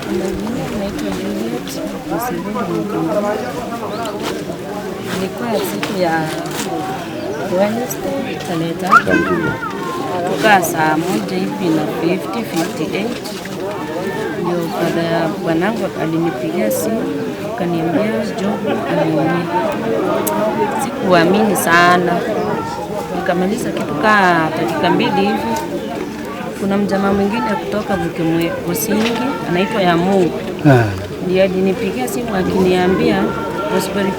Majina naitwa Juliet Msibuli Mkambala. Ilikuwa siku ya Wednesday tarehe 3, kutoka saa 1 hivi na 50 58, ndio brother ya bwanangu alinipigia simu, akaniambia Job ameumia. Sikuamini sana, nikamaliza kitu kaa dakika 2 hivi, kuna mjamaa mwingine kutoka Bukemwe Busingi anaitwa ya Mungu ndiye alinipigia simu akiniambia hospitali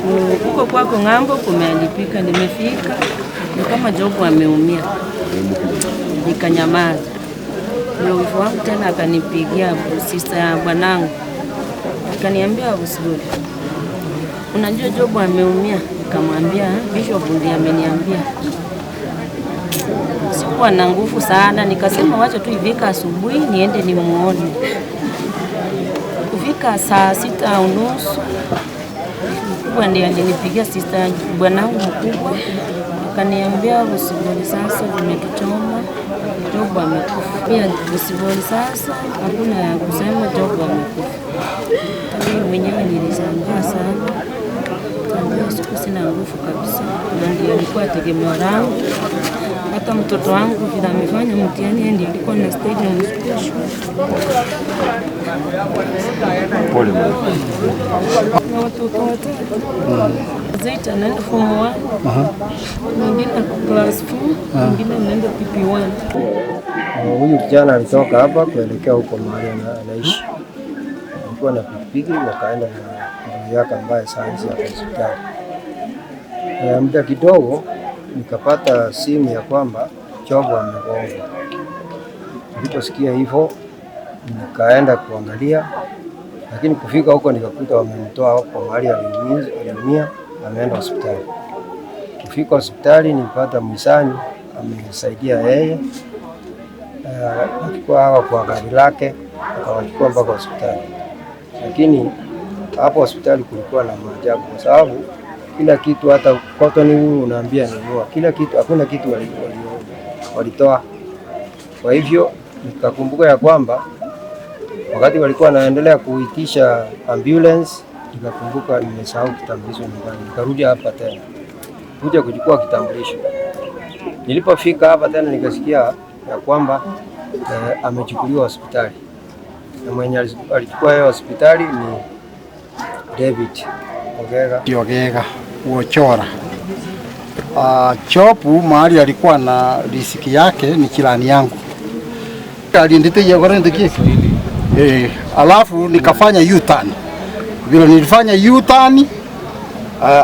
huko kwako ng'ambo kumeharibika, nimefika ni kama Jobu ameumia. Nikanyamaza. Ndio wife wangu tena akanipigia, sister ya bwanangu, akaniambia, "Usiburi, unajua Jobu ameumia?" Nikamwambia Bishop ndiye ameniambia. Sikuwa na nguvu sana, nikasema wacha tu ifika asubuhi niende nimuone. Kufika saa 6:30, mkubwa ndiye alinipigia, sister bwanangu mkubwa, akaniambia Usibori sasa vimetuchoma, Jobu amekufa. Pia Usibori sasa hakuna ya kusema, Jobu amekufa. Hata mimi mwenyewe nilishangaa sana, tangu siku sina nguvu kabisa, na ndiye alikuwa tegemeo langu. Hata mtoto wangu vile amefanya mtihani, yeye ndiye alikuwa na stage na msukua shule. Pole mama. Na watoto watatu. Zaita anaenda form 1, mwingine ako class 4, mwingine anaenda PP1. Huyu kijana alitoka hapa kuelekea huko mahali anaishi. Alikuwa na pikipiki, wakaenda na ndugu yake ambaye saa hizi ako hospitali. Muda kidogo nikapata simu ya kwamba Jobu amegongwa. Niliposikia hivyo nikaenda kuangalia, lakini kufika huko nikakuta wamemtoa hapo mahali aliumia, ameenda hospitali. Kufika hospitali nilipata mhisani amesaidia yeye, akachukua hawa kwa gari lake, akawachukua mpaka hospitali. Lakini hapo hospitali kulikuwa na maajabu, kwa sababu kila kitu, hata cotton wool unaambia nunua, kila kitu, hakuna kitu walitoa. Kwa hivyo nikakumbuka ya kwamba wakati walikuwa wanaendelea kuitisha ambulance, nikakumbuka nimesahau kitambulisho nyumbani, nikarudi hapa tena kuja kuchukua kitambulisho. Nilipofika hapa tena nikasikia ya kwamba amechukuliwa hospitali, na mwenye alichukua hiyo hospitali ni David Ogega. Ogega Wochora. Chopu mahali alikuwa na riziki yake ni jirani yangu. Alinitia kwa alafu nikafanya U-turn. Vile nilifanya U-turn,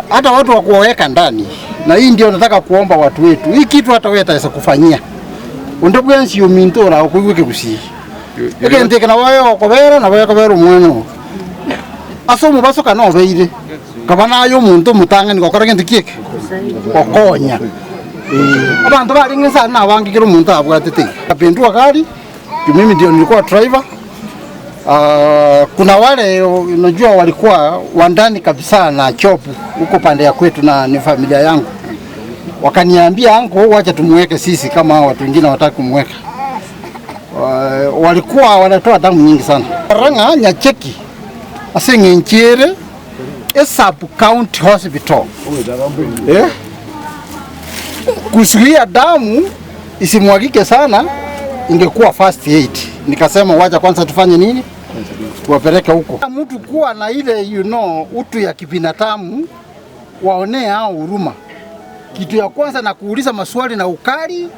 hata watu wa kuweka ndani. Na hii ndio nataka kuomba watu wetu. Hii kitu hata wewe utaweza kufanyia. Undobwensi umintora okuiweke kusi. Egente na wayo okobera na wayo kobera omweno. Ase omobaso kana obeire. Kaba nayo omonto omotang'ani gokora gento kieke gokonya. Abanto barenge sana nabangikire omonto abwatete. Kapindua gari, mimi ndio nilikuwa driver. Kuna wale unajua walikuwa wandani kabisa na Chopu huko pande ya kwetu na ni familia yangu. Wakaniambia, "Anko, wacha tumuweke sisi kama watu wengine wataka kumweka." Walikuwa wanatoa damu nyingi sana. Ranga Nyacheki aseng'enchere e sub county hospital. Kuzuia damu isimwagike sana ingekuwa first aid. Nikasema wacha kwanza tufanye nini? Tuwapeleke huko. Mtu kuwa na ile utu ya kibinadamu, waonee hao huruma. Kitu ya kwanza na kuuliza maswali na ukali,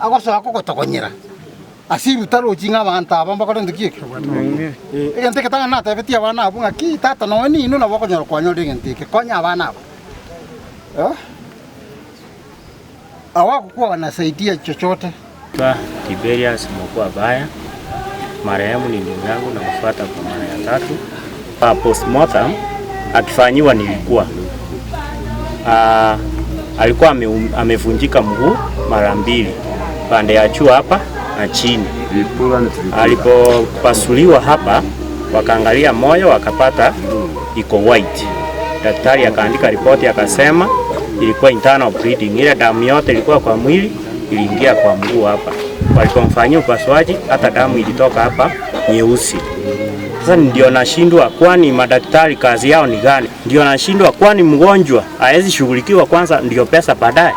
agoso ako gotokonyera. Asiru taro chinga abantu aba mbakore ndikieke. Egente ketanga na tebetia abana abo ng'aki tata noe nino nabo okonyora kwanyora egento eke konya abana abo. Hawakukuwa wanasaidia chochote. Naitwa Tiberius Mokua Baya. Marehemu ni ndugu yangu, namfuata kwa mara ya tatu. Postmortem akifanyiwa nilikuwa alikuwa amevunjika mguu mara mbili, pande ya juu hapa na chini. Alipopasuliwa hapa, wakaangalia moyo wakapata iko white. Daktari akaandika ripoti akasema ilikuwa internal bleeding, ile damu yote ilikuwa kwa mwili iliingia kwa mguu hapa. Walipomfanyia upasuaji hata damu ilitoka hapa. nyeusi. Sasa ndio nashindwa, kwani madaktari kazi yao ni gani? Ndio nashindwa, kwani mgonjwa hawezi shughulikiwa kwanza ndio pesa baadaye?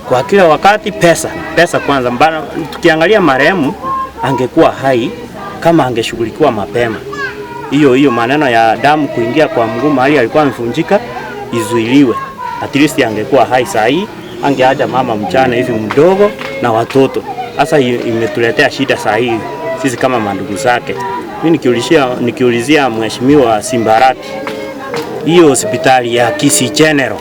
Kwa kila wakati pesa, pesa kwanza. Mbana, tukiangalia marehemu angekuwa hai kama angeshughulikiwa mapema. Hiyo hiyo maneno ya damu kuingia kwa mguu mahali alikuwa amefunjika izuiliwe. At least angekuwa hai saa hii, angeacha mama mchana hivi mdogo na watoto. Sasa imetuletea shida saa hii sisi kama mandugu zake. Mimi nikiulizia Mheshimiwa Simbarati, hiyo hospitali ya Kisii General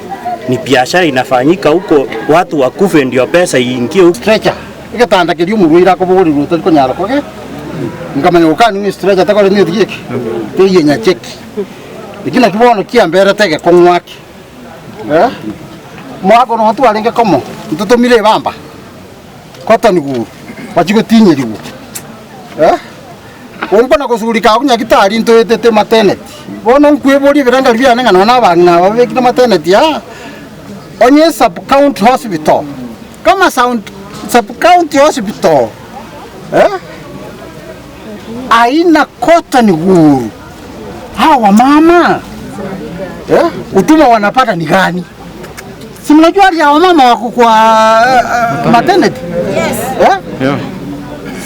ni biashara inafanyika huko, watu wakufe ndio pesa iingie huko. Stretcher igitanda kiria omorwaire akobogorirwe otari konyara koge nkamanya gokani ng'a stretcher takore niyo giki teiye Nyacheki iki naki bono kiamberete gekong'wake mwako no twarenge komo ntutumire ebamba cotton wool bachigotinyeriwa ombona gosugurika abu nyagitari ntoetete maternity bono nkweboria ebirangari biane ng'a nonye abang'ina babekire maternity aa onye sub county hospital kama sub county hospital aina cotton wool hawa mama utuma wanapata ni gani? Si mnajua hali ya wamama wako kwa maternity? Yes. Yeah.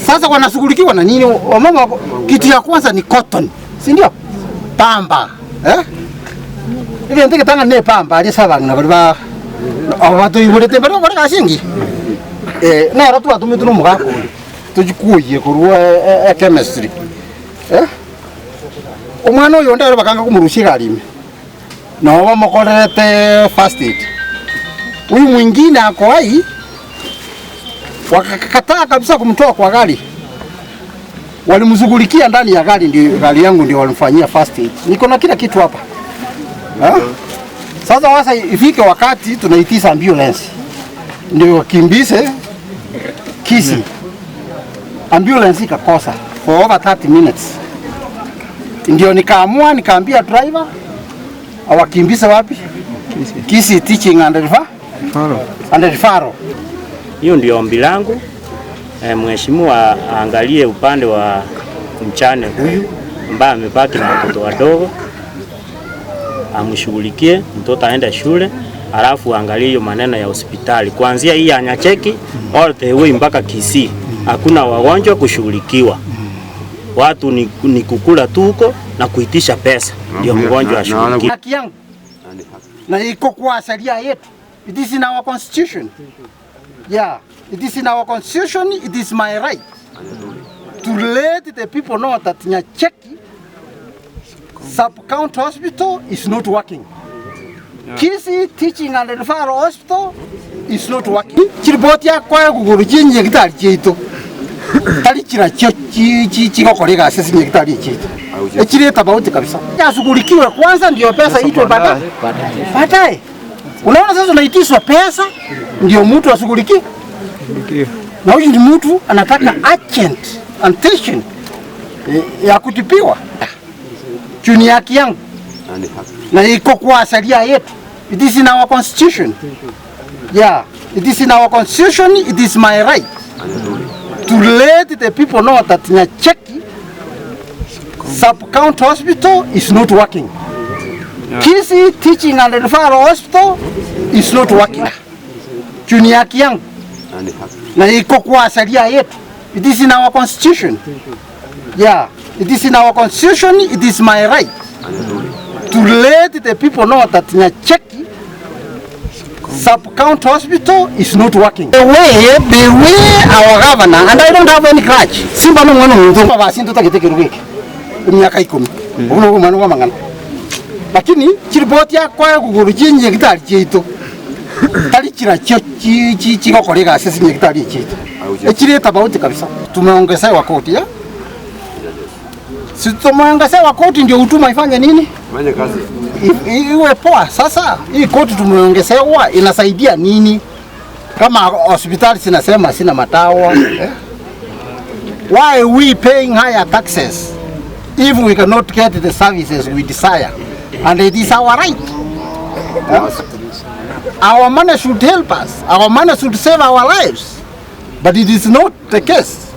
Sasa wanashughulikiwa na nini? Wamama wako, kitu ya kwanza ni cotton, si ndio? Pamba. Ile ndike tanga ne pamba ali sabanga bali ba abatu ibulete bali bali kashingi. Na ratu atumitu no mugako. Tujikuye kurwa chemistry. Omwana oyo ndaro bakanga kumurushira alime. Na wamokorete first aid. Huyu mwingine ako hai wakakataa kabisa kumtoa kwa gari. Walimshughulikia ndani ya gari, ndio gari yangu ndio walimfanyia first aid. Niko na kila kitu hapa. Sasa wasa ifike wakati tunaitisha ambulance ndio wakimbize Kisii. Ambulance ikakosa for over 30 minutes. Ndio nikaamua nikaambia driver awakimbize wapi? Kisii Teaching and Referral. Hiyo ndio ombi langu. Mheshimiwa aangalie upande wa mchane huyu ambaye amebaki na watoto wadogo, amshughulikie mtoto aende shule, alafu aangalie hiyo maneno ya hospitali kuanzia hii ya Nyacheki all the way mpaka Kisii. Hakuna wagonjwa kushughulikiwa. Watu ni kukula tu huko na kuitisha pesa ndio mgonjwa ashughulikiwe. Haki yangu na iko kwa sheria yetu. It is in our constitution. Yeah, it is in our constitution. It is my right to let the people know that Nyacheki sub-county hospital is not working. Kisii Teaching and Referral Hospital is not working. Chiripoti yakwa kuguru chinyegitari chitu. Tari chira chio chigokora gasi chinyegitari chitu. Echire tofauti kabisa. Yashughulikiwe kwanza ndio pesa itwe baadaye. Baadaye. Unaona sasa unaitishwa pesa ndio mtu ashughulikie. Na huyu ni mtu anataka urgent attention ya kutibiwa. Chuni haki yangu na iko kwa sheria yetu. It is in our constitution. Yeah, it is in our constitution. It is my right to let the people know that Nyacheki sub-county hospital is not working. Kisii Teaching and Referral Hospital is not working. Chuni haki yangu na iko kwa sheria yetu. It is in our constitution. Yeah, it is in our constitution. It is my right to let the people know that Nyacheki sub-county hospital is not working. The way our governor, and I don't have any grudge. Simba no mwana muntu basintu tagete rugeke. Imyaka 10. Ubuno mwana wa mangana. Lakini chiripoti yakwa kuguru chinyegitari chitu. Tari chira chio chigokora gasi chinyegitari chitu. Echire tofauti kabisa. Tumeongezewa koti ya? Si tumeongezewa koti ndio huduma ifanye nini? Ifanye kazi. Iwe poa. Sasa hii koti tumeongezewa inasaidia nini? Kama hospitali sinasema sina madawa. Why are we paying higher taxes if we cannot get the services we desire? And it is our right. Our money should help us. Our money should save our lives. But it is not the case.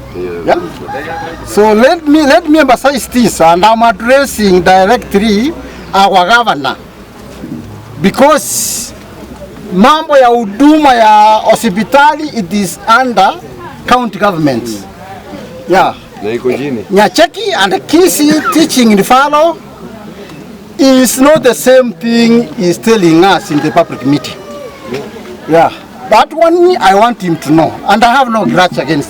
Yeah? So let me emphasize this, and I'm addressing directly our governor, because mambo ya huduma ya hospitali, it is under county government. Yeah. Na iko chini. Nyacheki and Kisii Teaching Referral is not the same thing he's telling us in the public meeting. Yeah, that one I want him to know, and I have no grudge against